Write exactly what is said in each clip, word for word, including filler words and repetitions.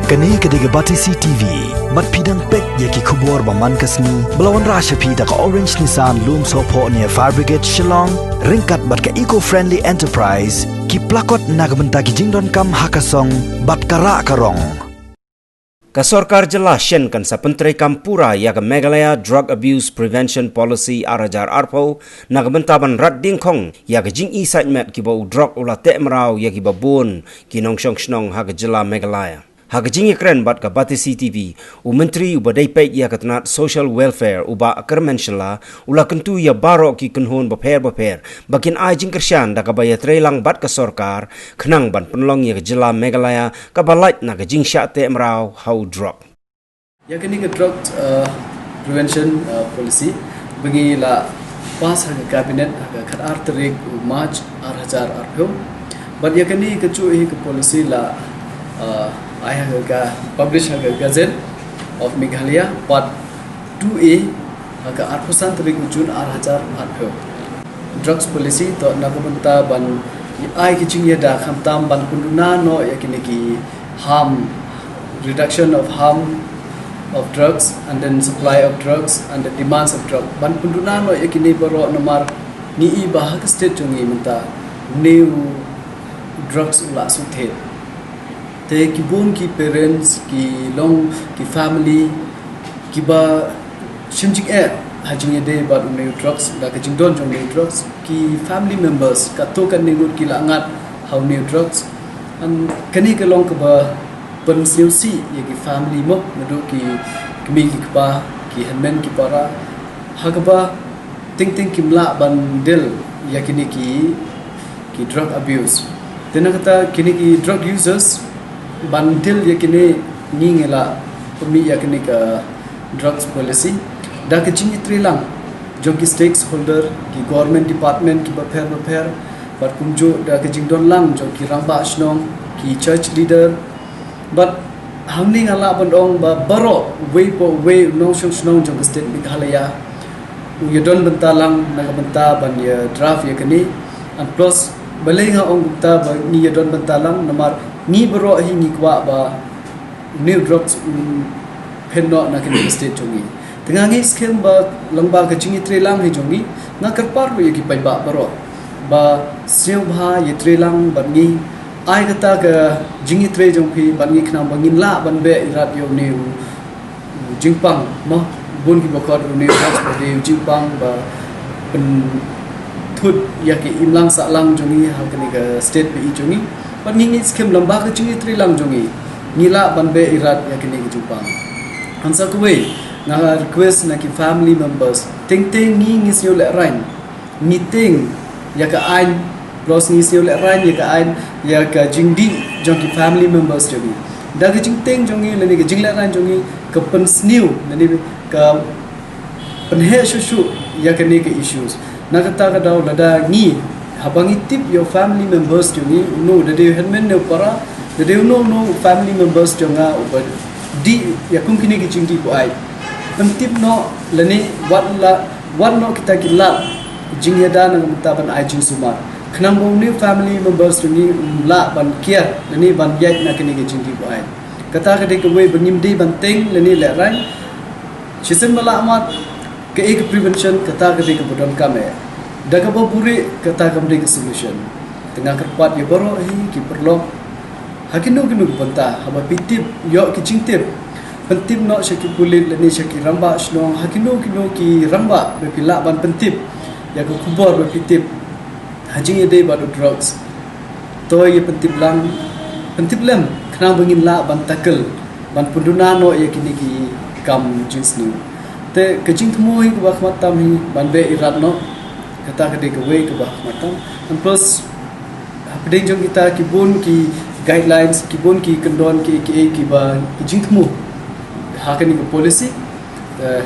Kane ka dei ka Batesi T V. Bad phi dang peit ïa ki khubor ba man ka sngi ba la wanrah sha phi da ka Orange Nissan Lumsohphoh near Fire Brigade Shillong, ryngkat bad ka Eco Friendly Enterprise, ki plakot na ka bynta ki jingdonkam ha ka song bad ka rah ka rong. Ka sorkar jylla shen kan sa pyntreikam pura ïa ka Meghalaya Drug Abuse Prevention Policy ar hajar arphew na ka bynta ban rat diengkhong ïa ka jingisaitmet kiba u drok u la teh mraw ïa kiba bun ki nongshong shnong ha ka jylla Meghalaya. Ha ka jingïakren bad ka Batesi T V, u Myntri uba dei peit ïa ka tnat Social Welfare, u Bah Kyrmen Shylla, u la kyntu ïa baroh ki kynhun bapher bapher ba kin ai jingkyrshan da kaba ïatreilang bad ka sorkar, khnang ban pynlong ïa ka jylla Meghalaya kaba lait na ka jingshah teh mraw ha u drok. Ïa kane ka drug, uh, prevention, uh, policy ba ngi la pass ha ka cabinet ha ka khatar tarik u March ar hajar arphew. Bad ïa kane ka chuh hi ka policy la, uh, ai ha ka publish ha ka Gazette of Meghalaya Part two A ha ka arphew san tarik u June ar hajar arphew. Drugs policy to na ka bynta ban ai ki jingïada khamtam ban pynduna noh ïa kine ki harm, reduction of harm of drugs and then supply of drugs and the demands of drug. Ban pynduna noh ïa kine baroh namar ngi i ba ha ka state jong ngi mynta new drugs u la shu thied. Te ki bun ki parents, ki long, ki family kiba shim jingeh ha jingïadei bad u new drugs, da ka jingdon jong u new drugs, ki family members katto katne ngut ki la ngat ha u new drugs. Kane ka long kaba pynsngewsih ïa ki family mo, naduh ki kmie ki kpa, ki hynmen ki para, ha kaba teng teng kim lah ban deal ïa kine ki, ki drug abuse. Te na kata kine ki drug users ban deal ïa kine ngi ngi la pynmih ïa kine ka drugs policy da ka jingïatreilang jong ki stakeholder, ki government department kiba pher bapher, bad kumjuh da ka jingdon lang jong ki rangbah shnong, ki church leader, bad hangne nga lah ban ong ba baroh uwei pa uwei u nongshong shnong jong ka state Meghalaya u ïadon bynta lang na ka bynta ban ïa draft ïa kane. And plus balei nga ong kumta ba ngi ïadon bynta lang, namar ngi baroh hi ngi kwah ba u new drugs un pynnoh na kane ka state jong ngi. Te nga ngeit skhem ba lyngba ka jingïatreilang hi jong ngi, nga kyrpad ruh ïa ki paidbah baroh ba sngewbha ïatreilang bad ngi, ai kata ka jingïatrei jong phi bad ngi khnang ba ngin lah ban beh irat ïa une u jingpang mo. Bun kiba khot une u drugs ba dei u jingpang ba pynthut ïa ki imlang sahlang jong ngi ha kane ka state ba i jong ngi. Bad ngi ngeit skhem lyngba ka jingïatreilang jong ngi, ngi lah ban beh irat ïa kane ka jingpang. Hangta kawei nga request na ki family members, teng teng ngi ngi sngew lehraiñ, ngi tieng ïa ka aiñ, plus ngi sngew lehraiñ ïa ka aiñ, ïa ka jingdih jong ki family members jong ngi. Da ka jingtieng jong ngi lane ka jinglehraiñ jong ngi ka pynsniew lane ka pynheh shuh shuh ïa kane ka issues. Na kata ka daw lada ngi, haba ngi tip ïa u family members jong ngi, uno da dei u hynmen ne u para, da dei uno uno u family members jong nga uba dih ïa kum kine ki jingdih buaid, pyntip noh lane wat la, wat noh kita ki lad jingïada na ka bynta ban ai jingsumar, khnang ba une u family members jong ngi un lah ban kiar lane ban ïaid na kine ki jingdih buaid. Kata ka dei kawei ba ngim dei ban tieng lane lehraiñ. Shisien ba la mat, kaei ka prevention, kata ka dei kaba donkam eh. Da kaba buhrieh, kata kam dei ka solution. Te nga kyrpad ïa baroh hi ki paralok, ha kino kino ki bynta, haba phi tip ïoh ki jingtip, pyntip noh sha ki pulit lane sha ki rangbah shnong, ha kino kino ki rangbah ba phi lah ban pyntip ïa ka khubor ba phi tip ha jingïadei bad u drugs. To ïa pyntip lang, pyntip lem, khnang ba ngin lah ban tackle, ban pynduna noh ïa kine ki kam jingsniew. Te ka jingthmu hi kaba khmat tam hi ban beh irat noh, kata ka dei kawei kaba khmat tam. And plus hapdeng jong kita ki bun ki guidelines, ki bun ki kyndon ki, ki, kiba ki jingthmu ha kane ka policy. Te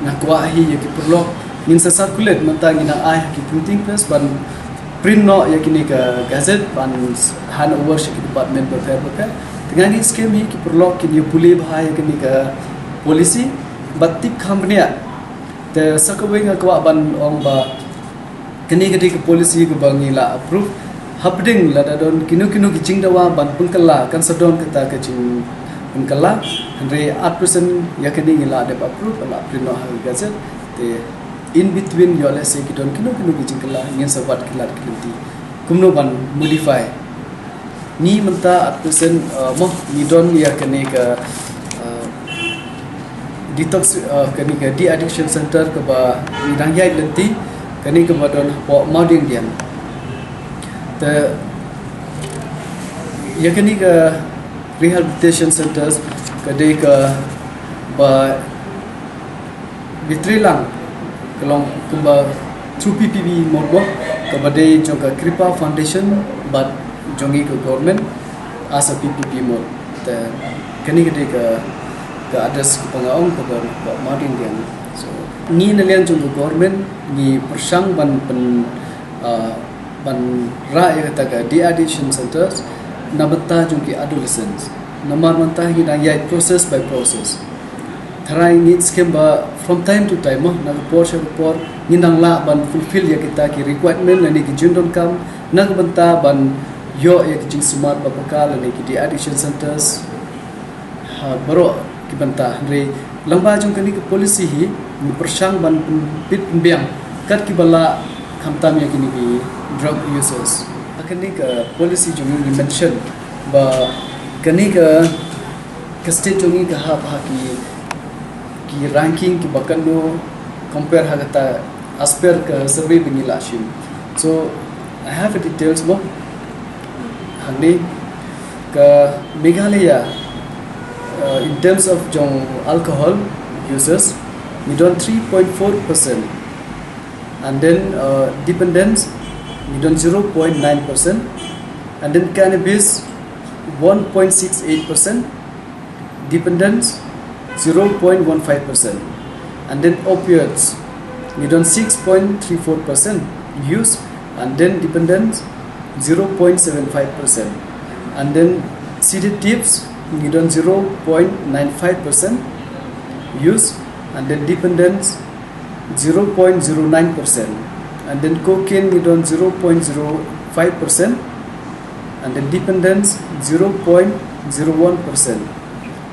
nga kwah hi ïa ki paralok, ngin sa circulate, mynta ngin nang ai ha ki printing press ban print noh ïa kine ka gazette ban hand over sha ki department bapher bapher. Te nga ngeit skhem hi ki paralok kin ïa pule bha ïa kine ka policy bad tip kham bniah. Te sa kawei nga kwah ban ong ba kane ka dei ka policy kaba ngi la approve. Hapdeng lada don kino kino ki jingdawa ban pynkylla, kan sa don kata ka jing, Kylla, hynrei at present ïa kane ngi la dep approve, la print noh ha ka gazette. Te in between ïoh lehse ki don kino kino ki jingkylla, ngin sa wad ki lad ki lynti. Kumno ban modify. Ngi mynta at present, uh, mo, ngi don ïa kane ka, uh, detox, uh, kane ka de-addiction center kaba ngi dang ïaid lynti, kane kaba don hapoh Mawdiangdiang. Te ïa kane ka rehabilitation centers ka dei kaba trei lang ka long kumba through P P P mode, kaba dei jong ka Kripa Foundation bad jong ngi ka government as a P P P mode. Te kane ka dei ka, ka address kaba nga ong kaba, kaba Mawdiangdiang. So ngi na liang jong ka government ngi pyrshang ban pyn, uh, ban rah ïa kata ka de-addiction centers na bynta jong ki adolescents. Namar mynta ngi dang ïaid process by process. Tharai ngi skhem ba from time to time, mo, na ka por sha ka por, ngin dang lah ban fulfill ïa kita ki requirement lane ki jingdonkam na ka bynta ban ïoh ïa ki jingsumar ba paka lane ki de-addiction centers ha baroh ki bynta. Hynrei lyngba jong kane ka policy hi ngi pyrshang ban pynbit pynbiang kat kiba lah khamtam ïa kine ki drug users. Ha kane ka policy jong ngi ngi mention ba kane ka, ka state jong ngi ka hap ha ki, ki ranking kiba kano compare ha kata as per ka survey ba ngi la shim. So I have a details mo. Hangne ka Meghalaya, uh, in terms of jong alcohol users, ngi don three point four percent. And then, uh, dependence, ngi don zero point nine percent. And then cannabis, one point six eight percent. Dependence, zero point one five percent. And then opioids, ngi don six point three four percent use, and then dependence, zero point seven five percent. And then sedatives, ngi don zero point nine five percent use, and then dependence, zero point zero nine percent. And then cocaine, ngi don zero point zero five percent. And then dependence, zero point zero one percent.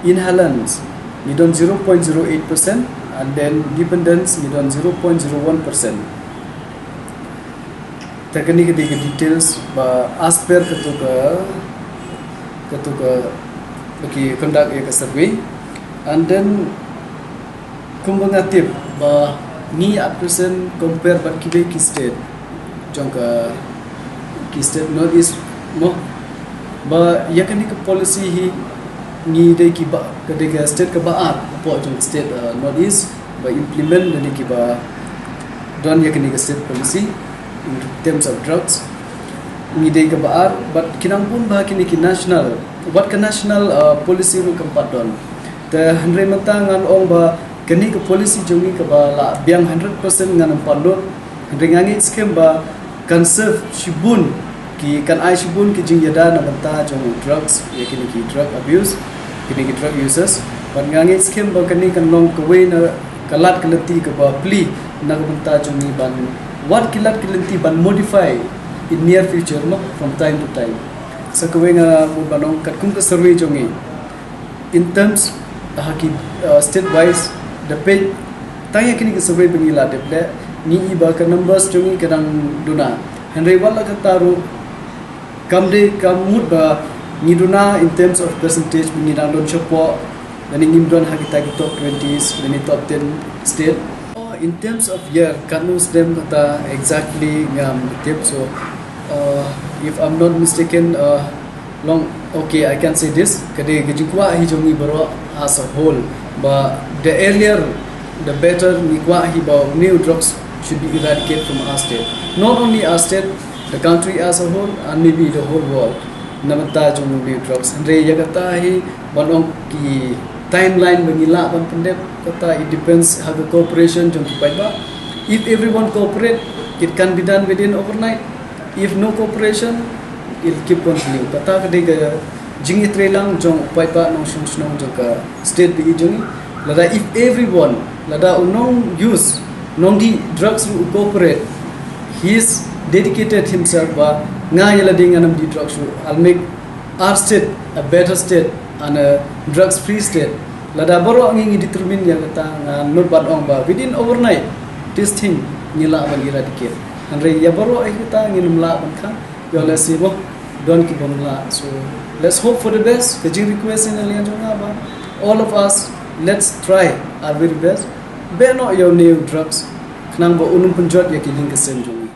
Inhalants, ngi don zero point zero eight percent. And then dependence, ngi don zero point zero one percent. Te kane ka dei ka details ba as per kato ka, kato ka, ba ki conduct ïa ka survey. And then kumba nga tip ba ngi at present compare bad kiwei ki state jong ka, ki state North East mo, ba ïa kane ka policy hi ngi dei kiba, ka dei ka state kaba ar hapoh jong state, uh, North East ba implement lane kiba don ïa kane ka state policy in terms of drugs. Ngi dei kaba ar, but ki nang bun bha kine ki national, wat ka national, uh, policy ruh kam pat don. Te hynrei mynta ngan ong ba kane ka policy jong ngi kaba la biang hundred percent ngan ym pat lut. Hynrei nga ngeit skhem ba kan serve shibun ki, kan ai shibun ki jingïada na bynta jong drugs, ïa kine ki drug abuse, kine ki drug users. Bad nga ngeit skhem ba kane kan long kawei na ka lad ka lynti kaba plie na ka bynta jong ngi ban wad ki lad ki lynti ban modify in near future mo, from time to time. Sa kawei nga bud ban ong katkum ka survey jong ngi. In terms ha ki, uh, state wise, da peit tang ïa kine ki survey ba ngi la dep leh, ngi i ba ka numbers jong ngi ka dang duna. Hynrei wat la kata ruh kam dei ka mut ba ngi duna in terms of percentage ba ngi dang don shapoh lane ngim don ha kita ki top twenties lane top ten state. Oh, in terms of year, katno snem kata exactly ngam tip. So, uh, if I'm not mistaken, uh, long, okay, I can say this, ka dei ka jingkwah hi jong ngi baroh as a whole ba the earlier the better. Ngi kwah hi ba new drugs should be eradicated from our state. Not only our state, the country as a whole, and maybe the whole world. Na bynta jong new drugs. Hynrei ïa kata hi ban ong ki timeline ba ngi lah ban pyndep, kata it depends ha ka cooperation jong ki paidbah. If everyone cooperate, it can be done within overnight. If no cooperation, it'll keep continuing. Kata ka dei ka jingïatreilang jong u paidbah nongshong shnong jong ka state ba i jong ngi. Lada if everyone, lada u nong use, nong dih drugs ruh u cooperate, he's dedicated himself ba nga ïa lade ngan ym dih drugs ruh, I'll make our state a better state and a drugs free state. Lada baroh ngi ngi determine ïa kata, nga nud ban ong ba within overnight this thing ngi lah ban eradicate. Hynrei ïa baroh ïa kata ngim lah ban khang. Ïa lehse mo don ki bym lah. So let's hope for the best. Ka jing request na liang jong nga ba all of us, let's try our very best. Beh noh ïa u new drugs khnang ba un ym pynjot ïa ki jingkasem jong ngi.